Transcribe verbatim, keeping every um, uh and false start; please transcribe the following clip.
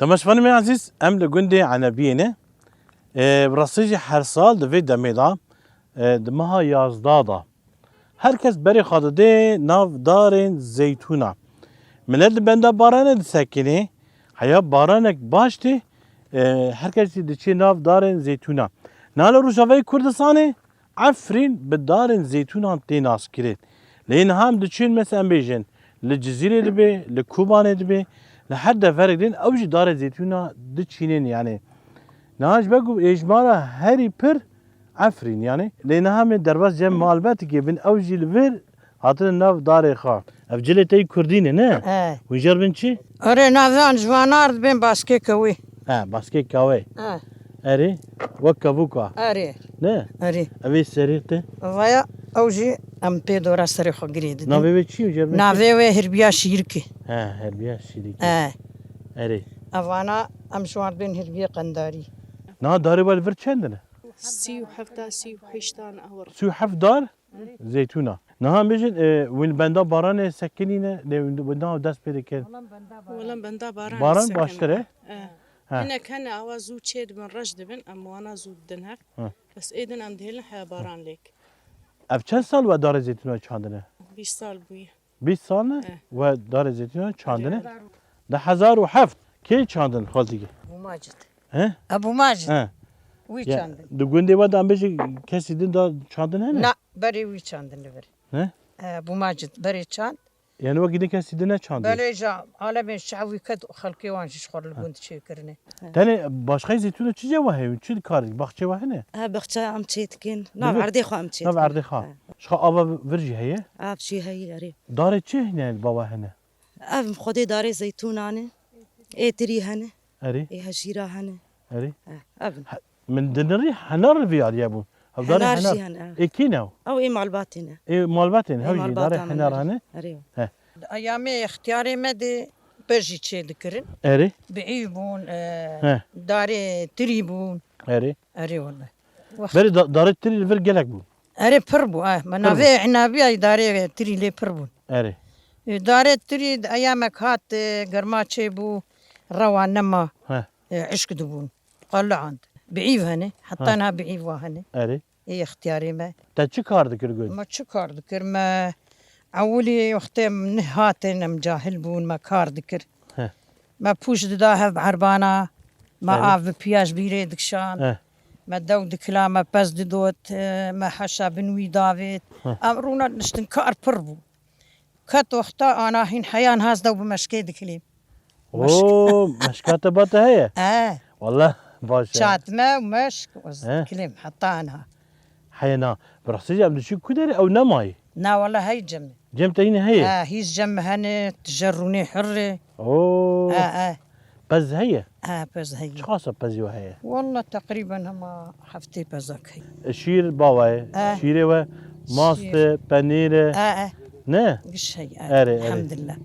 Temaşevanê me ezîz, em li gundê Enebiyê ne. E, bi rastî jî her sal di vê demê de, e, di meha yazdeh de, her kes berê xwe didê nav darên zeytûna. Milet li benda baranê disekinê, heya baranek baş tê, e, her kes jî diçê nav darên zeytûna. Niha li Rojavayê Kurdistanê Efrîn bi darên zeytûnan tê naskirin. Lê niha em diçin, mesela em bêjin, li Cizîrê dibe, li Kobanê dibe, li her deverek din ew jî darê zeytûna diçînin, yanî. Niha ji ber ku hêjmara herî pir Efrîn, yanî. Lê niha em ê derbas cem malbetikê bin, ew jî li vir hatine nav darê xwe. Ev cilê te yî kurdî ne, ne? He. Hûn jê re bin çi? Erê, navê wan ji wan ard bên baskê kewê. He, baskê kawê. He. Erê, wek kevûka. Erê. Ne? Erê. Ev ê serê te? Vaya, ew jî em pê dora serê xwe girê didin. Navê wê çi ye, jê re bin çi? Navê wê Hirbiya Şîrikê. He, Hirbiya Şîrikê. He. Erê. Evana em ji wan bên Hirbiyê Qendarî. Niha darê we li vir çend in? Sî û heft, sî û heşt an ewr. Sî û heft dar? Zeytûna. Niha em bêjin, e, wî benda baranê sekinîne, lê wî niha dest pê dikir. Wela benda baran Baran sekin. Baştir e? E. Ha. Hinek hene awa zû çê dibin, reş dibin, em wana zû didin hev. Ha. Bes ê din em dihêlin heya baran lêk. Ev çend sal we darê zeytûna çandine? Bîst sal bûye. Bîst sal ne? E. We darê zeytûna çandine? Erê. Di hezar û heft. Kê çandin xaltîkê? Bûmacid. He? Ebû Macid. He. Wî Ya, çandin. Di gundê we de em bêjin kesî din da çandin hene? Na, berê wî çandin li vir. Ne? E, Bû Macid berê çand. Yani wekî din kesî din ne çandin? Belê ja alemê şev wî ket û xelkê wan jî ji xwe li Ha. gund çêkirine. Tenê başqayî zeytûna çi cewa heye? Çi kar baxçê we hene? Ha, baxçe em çê dikin. Nav Dibir? erdê xwe em çê Nav dikin. erdê xwe. Ha. Ji xwe ava vir jî heye? Av jî heye, erê. Darê çi hene li ba we hene? Ev xwedê darê zeytûnan e. Ê tirî hene. Erê. Ê hejîra hene. Erê. Eh, ev in. He, min dinirî henar viyariye bûn. Hev darê Henar henar. jî hene, eh. Ê kî ne? Ew ê malbatê ne. Ê malbatê ne. Ê Hev jî malbata darê min henar hene. Erê. He. Eyamê extiyarê me de pejî çê dikirin. Erê. Biî bûn, e, He. darê tirî bûn. Erê. Erê wele. Wext Berê da-, darê tirî li vir gelek bûn. Erê pir bû, eh. Me Pir bû. navê enabiya îdarê tirî lê pir bûn. Erê. Îdarê tirî di eyamek hat, e, germa çê bû, rewa nema. He. E, işk dibûn. Qaliand. Biîv hene. Heta Ha. niha biîv wa hene. Erê. Ê extiyarê me. Te çi kar dikir got? Me çi kar dikir? Me ewilî wextê min hatin, em cahil bûn, me kar dikir. He. Me pûş dida hev bi erbana, me Erê. av bi piya ji bîrê dikişand. He. Me dew dikila, me pez didot, e, me heşa bin wî davêt. He. Em rûna niştin kar pir bû. Ket wexta ana hîn heyan has dew bi meşkê dikilîm. Meşk. Oo, meşka te ba te heye? E. Wallah, baş e. Çatme û meşk û He. dikilîm heta ana. Heye na. Bi rastî jî em diçin ku derê ew nemayî? Na, wala hey cem. Cem te yine heye? Ha, hîs cem hene, tije rûnê hirrê. Oo. Ha, ha. Pez heye? Ha, pez heye. Çiqasa pezî we heye? Walla teqrîben hema heftê pezak heye. Şîr bawa ye. Ha. Şîrê we mast Şîr. e, penîr e. Ha, ha. Ne? Giş heye. Ha, Erê, erê. Elhamdülillah.